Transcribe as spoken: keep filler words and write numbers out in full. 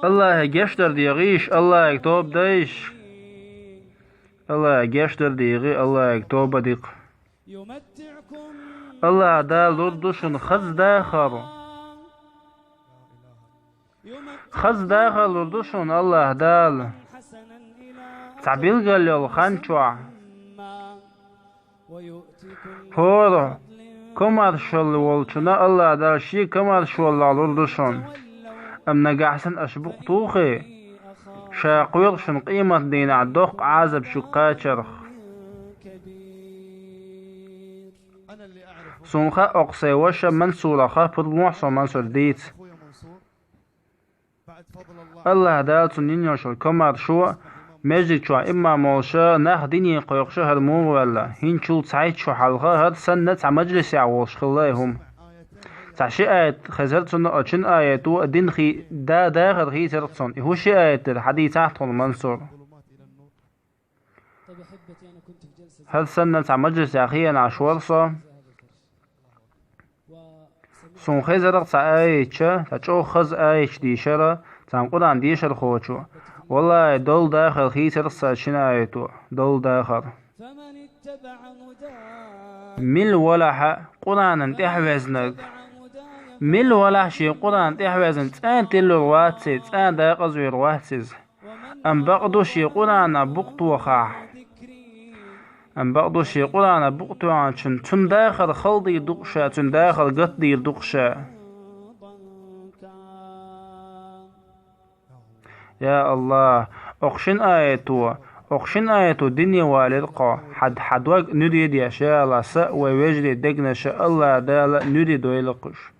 АллахӀе гешт дар дегӀийша, АллахӀе тоба дайша. АллахӀе гешт дар дегӀий, АллахӀе тоба дикъ. АллахӀ Дала лур ду шуна хаза дахар. Хаза дахар лур ду шуна АллахӀ Дала цхьа билгал йолу хан чохь. ХӀора комаршалла волчунна АллахӀ Дала шен комаршалла лур ду шуна. Амма нагахь санна аша букъ тухий, ша кхоьру шуна къематдийнахь доккха Ӏазап шуьга кхачарх. Суна хаьа, окху сайн ваша Мансурах, пурба лохьа со Мансур дийца. АллахӀ Дала цунна йина йолчу комаршо, междиг чохь имам волуша, нах дине кхойкхуша хӀара муха ваьлла, хӀинцачул цхьайтта шо хьалха хӀара санна цхьа мажлисехь волуш хилла и хӀума. Цхьа ши аят хезара цунна, оцу шина аято дин хи-, да-, дахар хийцара цунна. И хӀун ши аят дара, хьадийцахьа тхуна, Мансур. ХӀара санна цхьа мажлисехь хиъна Ӏаш вара со. Суна хезарах цхьа аятча, цхьа чӀогӀа хаза аятча дийшара цхьана Къуръан дешархочо. Валлахьи, долу дахар хийцарх сан шина аято, долу дахар. Мила валахьа Къуръанан тӀаьхьавезнарг. Мила валахьа шен Къуръан тӀаьхьавезна, цӀа тиллур вац иза, цӀа дакъазвер вац иза. Амма бакъду шен Къуръана букъ тохахь. Амма бакъду шен Къуръана букъ тоьхначун, цуьнан дахар хала дийр ду-кх ша, цуьнан дахар гатдийр ду-кх ша. Я АллахӀ, окху шина аято, окху шина аято дине валийра кхо, хьан, хьан дог нуьре деш, я АллахӀ, сан а вайн вежарий дегнаша АллахӀ Дала нуьре дойла-кх уьш.